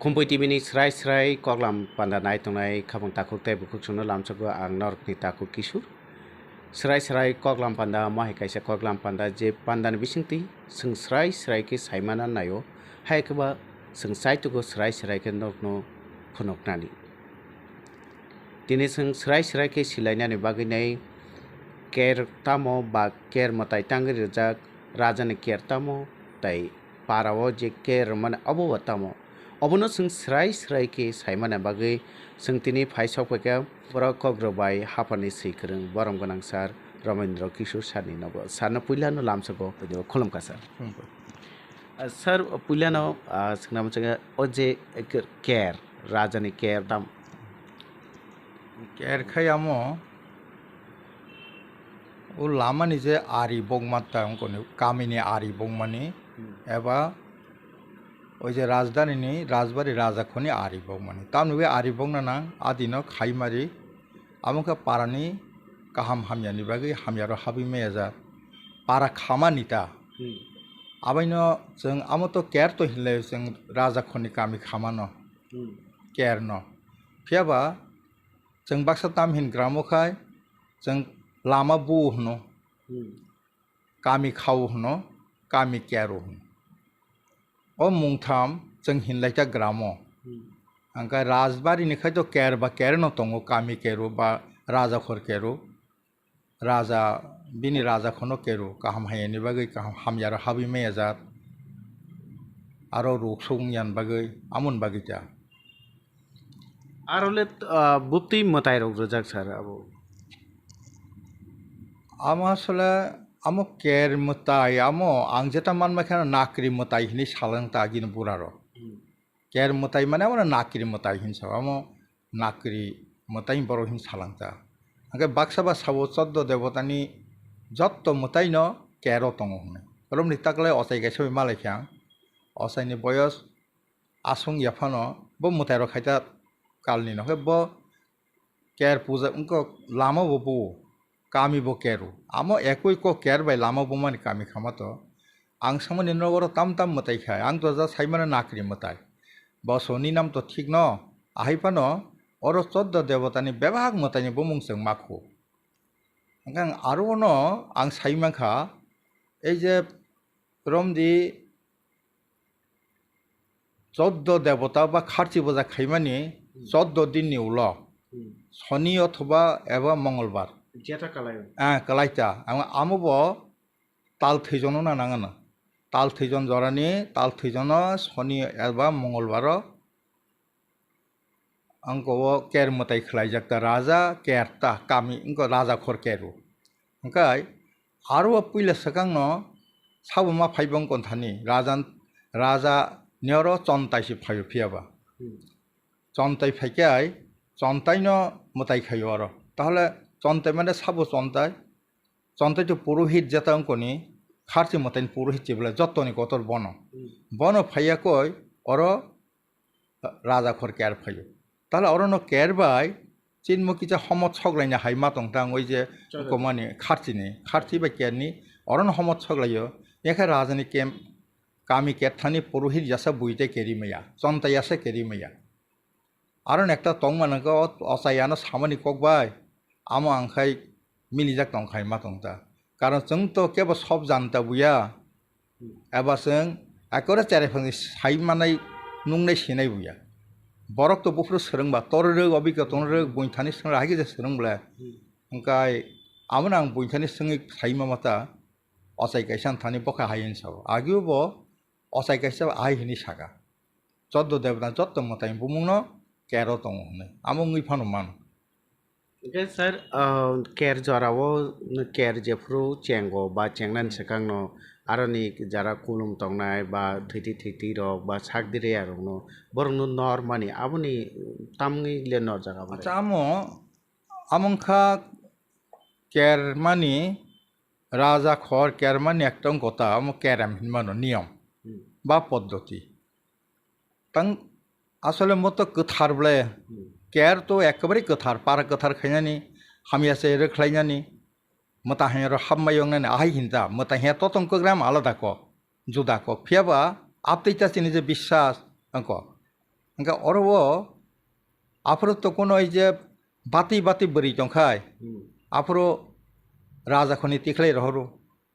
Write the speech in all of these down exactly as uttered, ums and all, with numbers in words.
Khumpui T V ni srai srai koklam panda nai tongnai khabang takhuk tei bukhuk chwngno lamsogo ang norokni takhuk Kishur. Srai srai koklam panda mo hai kaisa koklam panda, je pandani bisingtwi chwng srai srai khe saimana naio, hai khe ba chwng chaitugo srai srai khe norokno phunuknani. Tini chwng srai srai khe silainani bagwi nai ker tamo ba ker mwtai tangwi rijak, rajani ker tamo tei para o je ker rwmani abo bo tamo. Obono chwng srai srai khe saimani bagwi chwng tini phai sok phaikha borok kok rwbai haphani swi kwrwng borom gwnang sir Ramendra Kishore sir ni nogo. Sir no puila no lamsogo, khulumkha sir. Khulumkha. Ah, sir, puilano, ah, swngna muchungo, o je ker, rajani ker tam? Ker khai amo, o lamani je ari bokma ta wngkoni, kamini ari bokmani, Hmm. eba o je rajdhanini, rajbari rajakhorni ari bokmani. Tamni bai ari bokna nang, adino khaimari, amo khe parani kaham hamyani bagwi hamyaro habwi maya jak. Para khamani ta. Hmm. Abaino chwng amo to ker to hinlai chwng rajakhorni kami khamano. Hmm. Ker no. Phiya ba chwng baksa tam hin gramo khai chwng lama bu hwno. Hmm. Kami khao hwno, kami kero hwno. O mungtham chwng hinlai ta gramo. Hmm. Hwnkhe rajbari ni khai to ker ba ker no tongo, kami kero ba rajakhor kero. Raja, bini rajakhorno kero, kaham hayani bagwi, kaham hamyaro habwi maya jak, aro ruk sung yan bagwi, amon bagwi ta. Aro le, ah, buptwi mwtai rok rwjak sir abo. Amo asole, amo ker mwtai, amo ang jeta manma kheno nakri mwtai hinwi salang ta agini bura rok. Hmm. Ker mwtai mane amo nakri mwtai hin sa, amo nakri mwtai borok hin salang ta. Hwnkhe baksa ba sabo choddo debotani jotto mwtaino kero tongo hwnwi. Romni taklai ochai kaisa bai malai kha, ochaini boyos aswng yaphano bo mwtai rok khaita kalni no, hwnkhe bo ker puja wngkha lama bo buo, kami bo kero. Amo ekoi kok ker bai lama bumani kami khama to. Ang samani nogo oro tam tam mwtai khai, ang to ja saimano nakri mwtai. Bo soni nam to thik no, ahai phano oro choddo debotani bebak mwtaini bumung chwng makhu. Hwnkhe ang aro no ang sai mankha, ei je romdi choddo debota ba kharchi boja khaimani Hmm. choddo dinni ulo Hmm. soni othoba eba mongolbar. Jeta kalai. Ah, kalaita. Ang amo bo tal thwijono na nangano. Tal thwijon jorani, tal thwijono soni eba mongolbaro ang ko o ker mwtai khlaijak ta raja ker ta kami ang ko raja khor keru. Hwnkhe aro o puila swkangno sabo ma phai bong konthani raja, raja ni oro chontai se phaio phiya ba. Hmm. Chontai phai khe ai chontai no mwtai khaio oro. Tahole chontai mane sabo chontai? Chontai to purohit jeta wngkoni, kharchi mwtai ni purohit se bwlai jottoni kotor bono. Hmm. Bono phaiya koi oro raja khor ker phaio. Tala orono ker bai chinmo kisa homot soklaina hai ma tong tang oi je Chalo. Komani kharchini, kharchi bai kerni orono homot soklaio. Yakhe rajani kem kami ker thani purohit yasa bui tei keri maya, chonta yasa keri maya. Aro nekta tong mano khe o ochai ano samani kok bai, amo ang khai milijak tong khai ma tong ta. Karon chwng to kebo sob janta buya, eba chwng ekore cherai phangni sai manai nungnai sinai buya. Borok to buphuru swrwngba, tor rwk, obika tong rwk, buini thani swrwng, hai khe je swrwng bwle. Hmm. Hwnkhe amo no ang buini thani swngwi sai ma mata, ochai kaisa thani bokha hai hwn sao. Agio bo ochai kaisa ahai hwnwi saka. Choddo debota jotto mwtai bumungno kero tongo hwnwi. Amo wngwi phano mano. Hwnkhe sir, ah, ker jorao ker jephuru chengo ba chengnani Hmm. swkangno aroni jara kulum tongnai ba thwitwi thwitwi rok ba sak diriya rokno borokno nor mani aboni tamni le nor jaga bo. Acha amo, amo wngkha ker mani raja khor ker mani ekta wngkha ta amo kerem hinmano niyom Hmm. ba poddoti. Tang asole mo to kwthar ble. Hmm. Ker to ekebare kwthar, para kwthar khainani, hamya se rwkhlainani, mwta hanyaro hapmai wngnani ahai hinta, mwta hanya totong kwgram alada kok, juda kok. Phiya ba aptwi ta chini je biswas wngkok. Hwnkhe oro o aphuru to kuno ei je bati bati bwrwi tongkhai, Hmm. aphuru raja khoni tikhlai rohoro,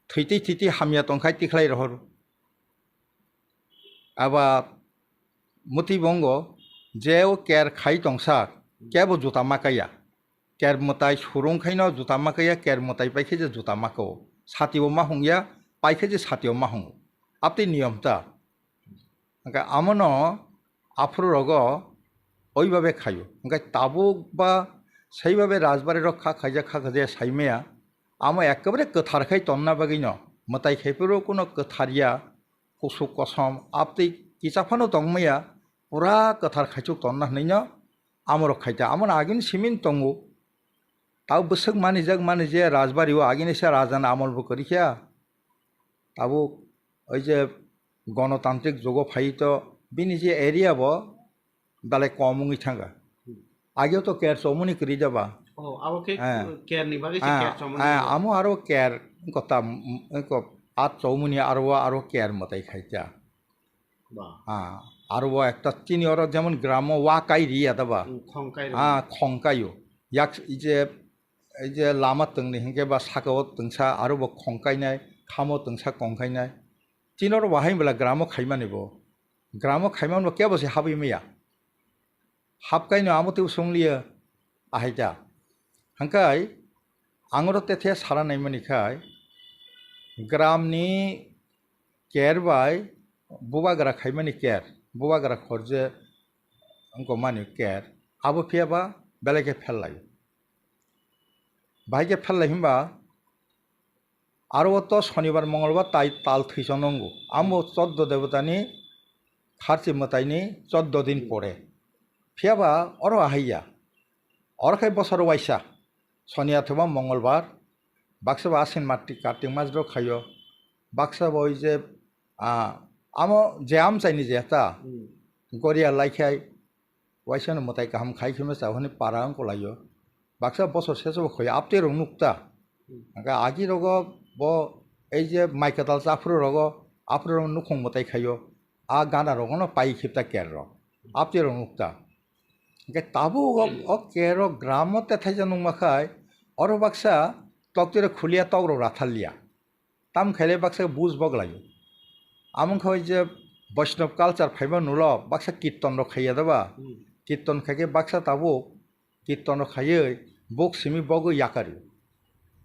thwitwi thwitwi hamya tongkhai tikhlai rohoro. Aba mwtwi bongo je o ker khai tongsa, kebo juta makaya. Ker mwtai surung khaino juta makaya, ker mwtai paikhe je juta makao. Satio ma hungya, paikhe je satio ma hungo. Abtwi niyom ta. Hwnkhe amono aphuru rogo oibabe khaio. Hwnkhe tabuk ba saibabe rajbari rok kha khaijak kha khaijak saimaya. Amo ekkebare kwthar khai tonna bagwino. Mwtai khaiphuru kuno kwtharya, kusuk kosom, abtwi kicha phano tongmaya, pura kwthar khaichuk tonna hwnwino amorok khaita. Amoni agini simin tongo. Tabo bwswk manijak mani je rajbari o agini se rajani amol bo kwrwi kha. Tabuk oi je gonotantrik jugo phai to bini je area bo belai kom wngwi thangkha. Hmm. Ageo to ker chomoni kwrwi da ba? Oh, abo khe Eh. Ker ni bagwi se Ah, ker chomoni ah, wngkha. Amo aro ker wngkha ta, mm, wngkha at chomoni aro, aro ker mwtai khai ta. Ba. Ah, aro bo ekta chini oro jemon gramo wa kai ri ya da ba? Hmm, khong kai ri. Ah, khong kaio. Yak, ei je, ei je lama tongni hinkhe ba sakao tongsa aro bo khong kainai, khamo tongsa kong kainai. Chini oro bahai bela gramo khaimani bo. Gramo khaimani bo kebo se habwi maya. Hapkaino amo tei songlia ahai ta. Hangkai ang oro tethe sara naimani khai, gramni ker bai bubagra khaimani ker, bubagra khorje wngkha mani ker, abo phiya ba belai khe phel laio. Bahai khe phel lai hwnba, aro o to sonibar, mongolbar tai tal thwiso nungo. Amo choddo debotani kharchi mwtaini choddo din pore. Phiya ba oro ahai ya. Oro khai bosor waisa. Soni athuba mongolbar. Baksa ba asin mati kartik mas rok khaio. Baksa ba oi je, ah, amo je amchaini je ta. Hmm. Goria laikhai. Waisano mwtai kaham khai kheno cha hwnwi para wng kwlaio. Baksa bosor sesabo khoi aptwi rok nukta. Hmm. Hwnkhe agi rogo bo ei je mai kwtal cha aphuru rogo aphuru rok nukhung mwtai khaio. A gana rogono pai khipta ker rok. Aptwi rok nukta. Hwnkhe tabuk o, o ker rok gramo tethaija nungma khai oro baksa toktwi rok khulia tok rok ratharlia. Tam khaile baksa bus boglaio. Amo wngkha oi je Vaishnav culture phaiba nulo baksa kirton rok khaiya da ba? Hmm. Kirton khaikhe baksa tabuk kirton rok khaiwi bok simi bogwi yakario.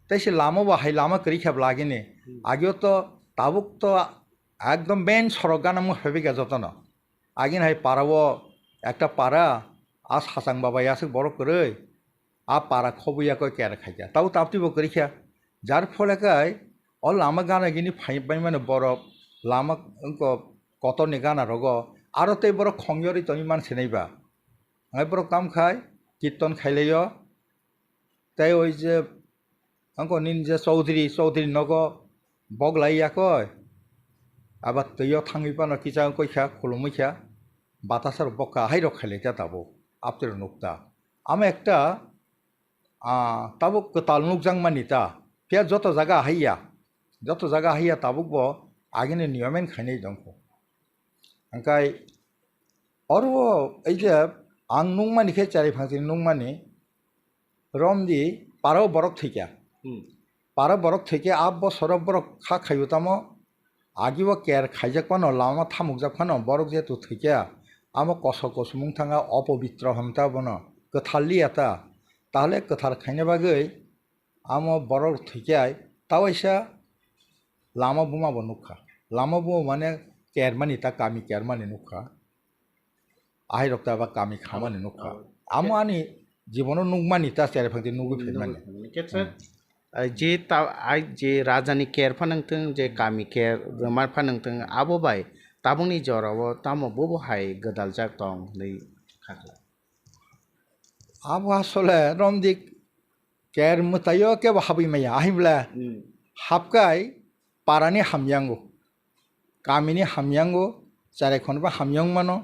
Tei se lama bo hai lama kwrwi khe bla agini. Hmm. Agio to tabuk to ekdom main sorok gana wng phaibai kha jotono. Agini hai para o ekta para a sachang baba yaswk borok kwrwi. A para khobuya koi kera khaikha. Tabo tabtwi bo kwrwikha. Jar phole kai o lama gana gini phai bai mano borok lama wngko kotorni gana rogo aro tei borok khong yorwi tongwi man sinai ba. Hai borok tam khai kirton khailaio. Tei oi je wngko nini je Chaudhary, Chaudhary nogo bok lai ya koi. Aba twi o thangwi phano kisa wngkoi kha, khulumwi kha. Batasa rok bokha hai rok khailai kha tabuk. Aptwi rok nukta. Amo ekta ah, tabuk kwtal nukjakmani ta. Phiya joto jaga haiya, joto jaga haiya tabuk bo agini niyomen khainai tongkho. Hwnkhe oro ei je ang nukmani khe chari phangchini nukmani romdi paro borok thwikha. Hmm. Paro borok thwikhe a bosoro borok kha khaio tamo. Agi o ker khaijak phano, lama thamukjak phano, borok jehetu thwikha, amo kosok kosomung thangkha, opobitro hwn ta bono, kwthar liya ta. Tahole kwthar khaina bagwi amo borok thwikha, ta waisa lama buma bo nukha. Lama buma mane kermani ta, kami kermani nukha. Ahai rok ta ba kami khamani nukha. Abo. Amo ani jibono nukmani ta chera phangti nugwi phaimani. Nugwi phaimani. Khe sir, hmm, ai je ta, ai je rajani ker phanang thung, je kami ker rwmar phanang thung, abo bai tabukni jorao tamo bobo hai gwdaljak tong hwnwi kha khlai. Abo asole romdi ker mwtaio kebo habwi maya, ahimle hmm, hapkai parani hamyango, kamini hamyango, cherai khonba hamyang mano,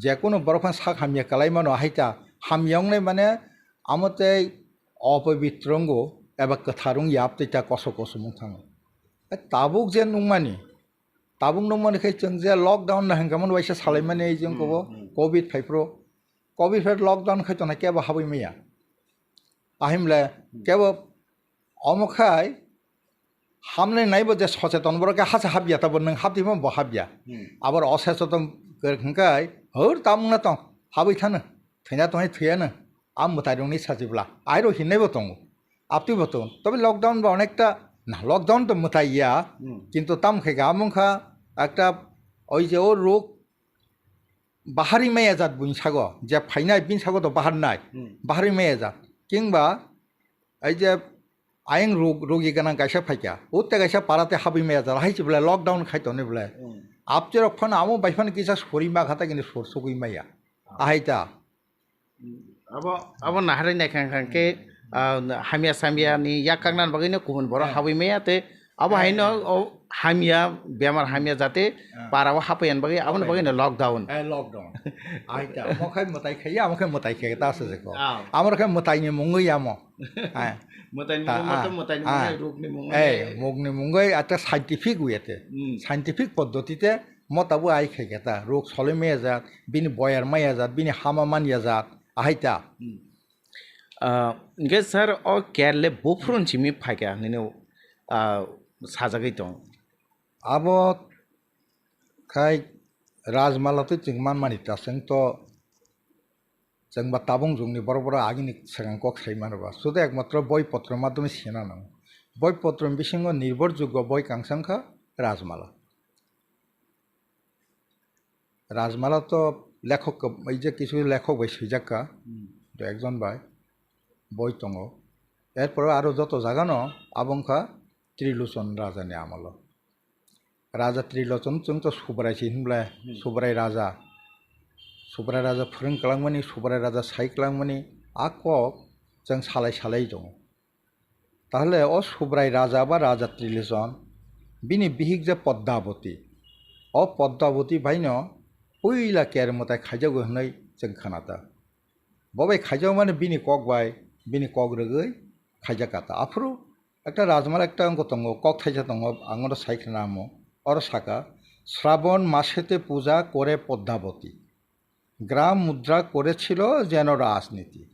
jekunu borok phano sak hamya kwlai mano, haita hamya wngnai mane amo tei opobitro wngo eba kwthar wngya, tei ta kosom kosom wng thango. Tabuk je nukmani, tabuk nukmani khe chwng je lockdown no hwnkha mani waisa salaimani, ei jeng kobo hmm, hmm, Covid phai phuru, Covid phai lockdown khai tongnai kebo habwi maya. Ahimle kebo omo khai hamle naibo je socheton borok khe hasa habya tabo nwng habdi bo habya. Hmm. Abor osecheton hwnkhe hor tamungna tong habwi thano thwina tongwi thwiyano a mwtai rokni sajibla airo hinwi bo tongo. Abtwi bo tongo. Tobe lockdown bo onekta na lockdown to mwtai ya. Hmm. Kintu tam khai ga amung kha ekta oi je o rok bahari maya jat buini sago je phainai bini sago to bahar nai. Hmm. Bahari maya jat kingba ai je ayang rog-, rogi ganang kaisa phaikha, o te kaisa para te habwi maya jala hai se belai lockdown khai tonwi belai. Hmm. Abcherok phano amo bai phano kisa sori ma kha ta kini sor sogwi maya. Ah. Ahai ta. Hmm. Abo, abo naharwi naikha hwnkha khe, ah, hamya samya ni yak kakna bagwi no kubun borok. Eh. Habwi maya te abo hai no, eh, o hamya, bemar hamya jate, eh, para o hapwi bagwi, aboni bagwi no lockdown. Eh, lockdown. Ahai ta, amo khai mwtai khai ya, amo khai mwtai khai ta se jeko. Ah. Amo khai mwtai ni mungwi amo. Hai. Mwtai ni mungwi to, ah, mwtai ni mungwi, ah, rok ni mungwi. Eh, mok ni mungwi ata scientific way te. Hmm. Scientific poddoti te mo tabo ai khai khe ta. Rok soloi maya jat, bini boyar maya jat, bini hama man ya jat. Ahai ta. Hmm. Ah, hwnkhe sir, o Kerle buphuru simi phaikha hinwi, ah, sajagwi tong. Abo khai Rajmala twi chwng manmani ta chwng to Chwng ba tabung jugni borok borok agini swkang kok sai mano ba. Sudu ekmatro boi potro madhyome sina nango. Boi potro bisingo nirbhorjogyo boi kangsa wngkha Rajmala. Rajmala to lekhok, ei je kisu lekhok bai swijak kha, hmm, to ekjon bai boi tongo. Erpore aro joto jagano abo wngkha Trilochon rajani amolo. Raja Trilochon chwng to Subrai se hinble, hmm, Subrai Raja. Subrai Raja phwrwng kwlangmani, Subrai Raja sai kwlangmani a kok chwng salai salai tongo. Tahle o Subrai Raja ba Raja Trilochon bini bihik je Poddaboti. O Poddaboti baino puila ker mwtai khaijago hwnwi chwng khna ta. Bo bai khaijakmani bini kok bai, bini kok rwgwi khaijak kha ta. Aphuru ekta Rajmala ekta wngkha tongo, kok thaisa tongo, ang oro sai khna namo. Oro saka, "Srabon masete puja kore Poddaboti. Gram mudra koresil jeno rajniti."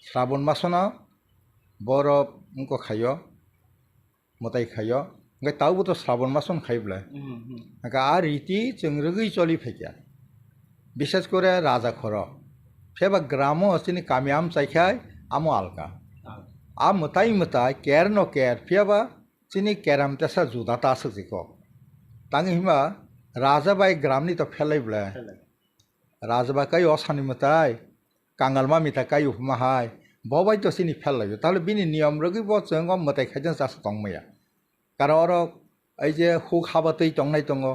Srabon masono borok wngkha khaio, mwtai khaio. Hwnkhe tabukbo to Srabon mason khai bwle. Hmm, hmm. Hwnkhe a riti chwng rwgwi choli phaikha. Bishes kore raja khoro. Phiya ba gramo chini kami amchai khai amo alka. Ah. A mwtai mwtai, ker no ker, phiya ba chini keram tesa juda ta aswk jiko. Tangwi hima raja bai gramni to phelai bwle. Phelai. Raja ba kai o sani mwtai, kangal ma mita kai uphuma hai, bo bai to chini phel laio. Tahle bini niyom rwgwi bo chwng o mwtai khaijak chasa tong maya. Karon oro ei je huk haba twi tongnai tongo,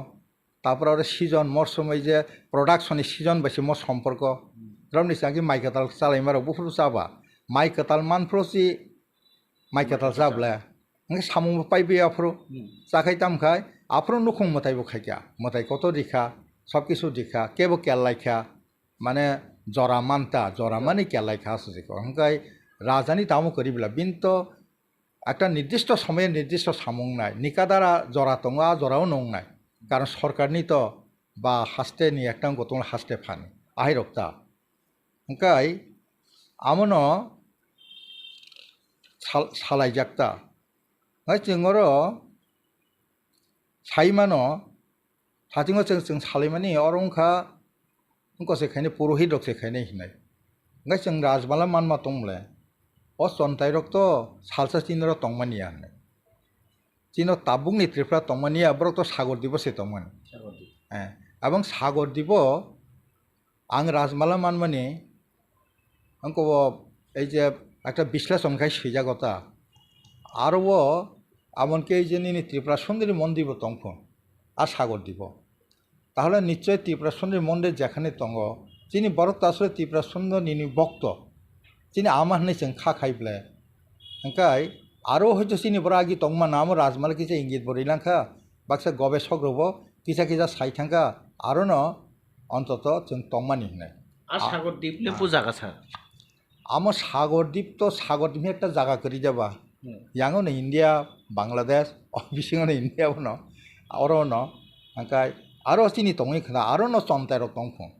tapor oro season, morsom ei je production ni season bai se mo somporko. Romni changki mai kwtal chalaima rok buphuru chaba, mai kwtal manphuru si mai kwtal cha bwle. Hwnkhe samung bo pai bwi aphuru. Hmm. Chakhai tamkhai aphuru nukhung mwtai bo khaikha. Mwtai kotor rikha, sob kisu rikha, kebo kellaikha. Mane jora manta, jora mani kellaikha aswk jikho. Hwnkhe rajani tamo kwrwi bwla. Bini to ekta nirdishto somoyo nirdishto samung nai. Nikadara jora tongo, a jorao nong nai. Karon sorkarni to ba haste ni ekta wngkha tongla haste phani. Ahai rok ta. Hwnkhe amono sal-, salaijak ta. Hwnkhe chwng oro sai mano, hatingo chwng, chwng salaimani oro wngkha, wngkha se khainai purohit rok se khainai hinai. Hwnkhe chwng Rajmala manma tong le, o chontai rok to salsa chini oro tongmani ya hinai. Chini tabukni Tripura tongmani ya, borok to Sagor Dibo se tongmani. Sagor Dibo. Eh, abang Sagor Dibo ang Rajmala manmani, angkobo ei je ekta bisleshon khai swijago ta. Aro o, amon khe ei je nini Tripura Sundari mondir bo tongphun, a Sagor Dibo. Tahle nichoi Tripura Sundari mondir jekhane tongo, chini borok to asole Tripura Sundari ni bokto. Chini ama hinwi chwng kha khai ble. Hwnkhe aro hoito chini borok agi tongma namo Rajmala kisa ingit bo rilangkha, baksa gobesok rokbo kisa kisa sai thangkha, arono ontoto chwng tongmani hinwi. A Sagor Dip le puja kasa. Amo Sagor Dip to Sagor Dip ekta jaga kwrwi jaba. Hmm. Yango no India, Bangladesh, o bisingo no India bono, oro no, hwnkhe aro chini tongwi khna, aro no chontai rok tongphung.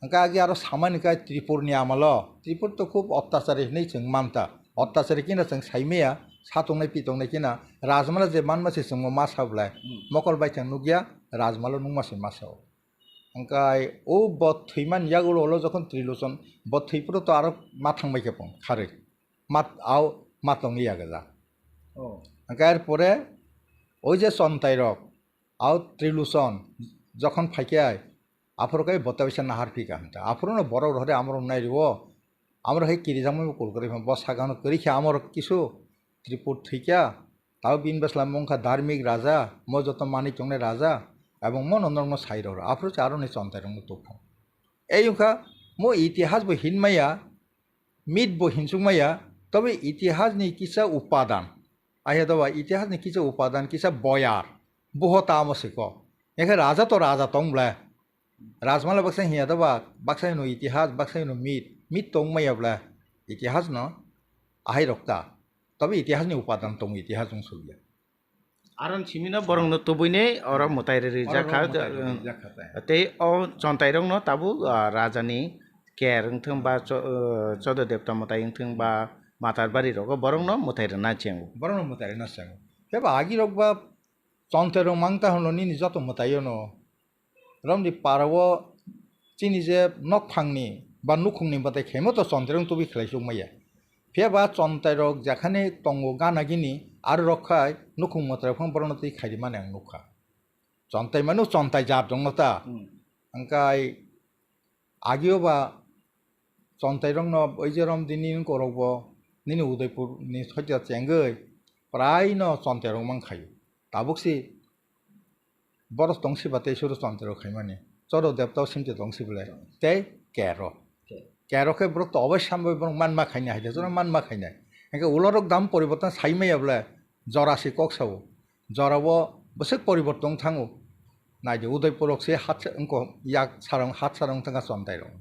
Hwnkhe agi aro samani khe Tripur ni amalo, Tripur to khub ottachari hinwi chwng manta. Ottachari kina chwng saimaya, satongnai pitongnai kina, Rajmala je manma se chwngbo ma sa bolai. Hmm. Mokol bai chwng nukya, Rajmalo nungma se ma sao. Hwnkhe o bo thwimani yagulo ulo jokhon Trilochon, bo thwi phuru to aro ma thangbai khe pon kharwi. Ma, ao ma tongwi ya gajak. Oh. Hwnkhe er pore oi je Chontai rok, ao Trilochon jokhon phaikhe ai, aphuru khe bota bisa nahar phika hinta. Aphuru no borok rok hore amoro nai rwo, amoro hai kiri jangmani bo kul kwrwi phan, bo sakano kwrwi khe amoro kisu Tripur thwikya, tabo bini bwsla mungkha Dharmik Raja, mo joto manwi tongnai Raja, ebong mo no norokno sai rw, aphuru se aroni Chontai rokno tubukha. Ei wngkha mo itihas bo hinmaya, myth bo hinsukmaya, tobe itihas ni kisa upadan, ahe doba itihas ni kisa upadan, kisa boyar, buho tamo siko. Ekhe raja to raja tong ble. Rajmala baksa hiya doba, baksa hino itihas, baksa hino myth, myth tong maya ble. Itihas no ahai rok ta. Tobe itihas ni upadan tong, itihas wng sukya. Aron simino borokno tubuini oro mwtai rijak kha. Oro mwtai rijak kha tai. Tei o Chontai rokno tabuk, ah, rajani ker wngthung ba cho-, ah, Chodo Debta mwtai wngthung ba Matarbari rogo borokno mwtai rwna chengo. Borokno mwtai rwna chengo. Khe ba agi rok ba Chontai rok mang ta hwnlo nini joto mwtai ono. Romni para o chini je nokphangni ba nukhungni mwtai khaimo to Chontai rok tubui khlai chuk maya. Phiya ba Chontai rok jekhani tongo gana gini aro rok khai nukhung mwtai rok phang borokno twi khairi mani ang nukha. Chontai manu Chontai jat rokno ta. Hmm. Hwnkhe agio ba Chontai rokno oi je Romdi nini korok bo nini Udaipur ni soita chengoi prai no Chontai rok mang khaio. Tabuk si Boros tong siba tei suru Chontai rok khaimani. Chodo Debta o simte tong sible. Tei kero. Kero khe borok to obai sambai borok manma khainai hai de, jono manma khainai. Hingke ulo rok dam poriborton sai maya bole jora si kok sao. Jora o bwswk poriborton thango. Nai de Udaipur rok se hat se wngko yak sarong hat sarong thangka Chontai rok.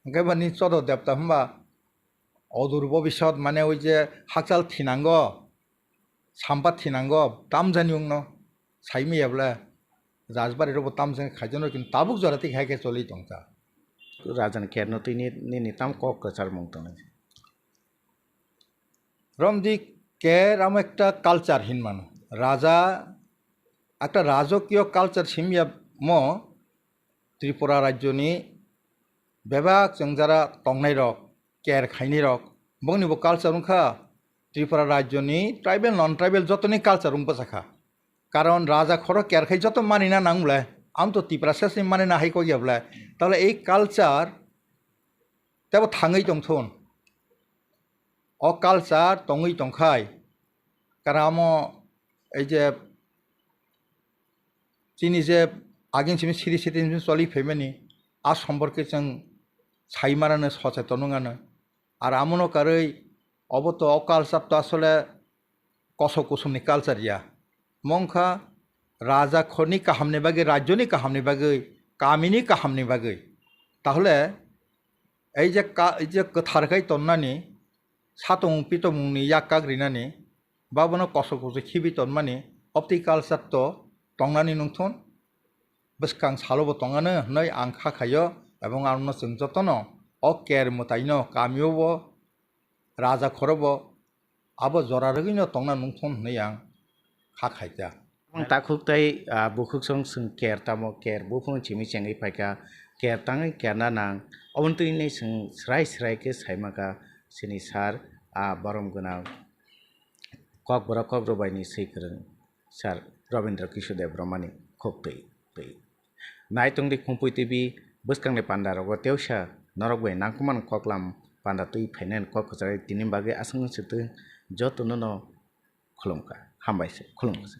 Hingke bani Chodo Debta hwnba odur bobisot mane oi je hakchal thinango. Sampa thinango tamjani wngno saimaya bole rajbari rokbo tamjani khaijakno kintu tabuk jora tei hai khe choli tongkha. Rajani kerno twi ni-, nini tam kok kwcharmung tongnai. Romdi ker amo ekta culture hinmano. Raja ekta rajokiyo culture simya mo Tripura rajyoni bebak chwng jara tongnairok, ker khainairok, bongni bo culture wngkha Tripura rajyoni tribal, non tribal jotoni culture wng bwsakha. Karon raja khoro ker khai joto manina nang bwle, am to Tiprasa se manina hai kok ya bwle. Tale ei culture tebo thangwi tongthun. O culture tongwi tongkhai, karamo ei je chini je agin simi siri siri simi choli phaimani, a somporke chwng sai manano, socheton wngano. Ar amono karwi obo to o culture to asole kosok kusumni culture ya. Mongkha raja khorni kahamni bagwi, rajyoni kahamni bagwi, kamini kahamni bagwi. Tahole ei je ka-, ei je kwthar khai tonnani, satong pitomungni yak kak rinani, babono kosok kosok khibi tonmani, opti culture to tongnani nungthun, bwskang salobo tongano hwnwi ang kha khaio, ebong arokno chwng jotono o ker mwtaino kamio bo, raja khorobo abo jora rwgwino tongna nungthun hwnwi ang kha khaikha. Ang takhuk tei, ah, bukhuk song swng ker tamo ker buphang chimi chengwi phaikha, ker tangwi kerna nang, oboni twi swng srai srai khe saimakha chini sir, ah, borom gwnang. Kokborok Kokborok bai ni swi kwrwng Sir Robindra Kishore Debbarma ni kok twi twi. Naitung di Khumpui T V bwskang ni panda rogo teusa norok bai nangkukmani koklam panda twi phainani kok kwchari tini bagwi aswk swtwi joto no no khulumkha, hambai se khulumkha se.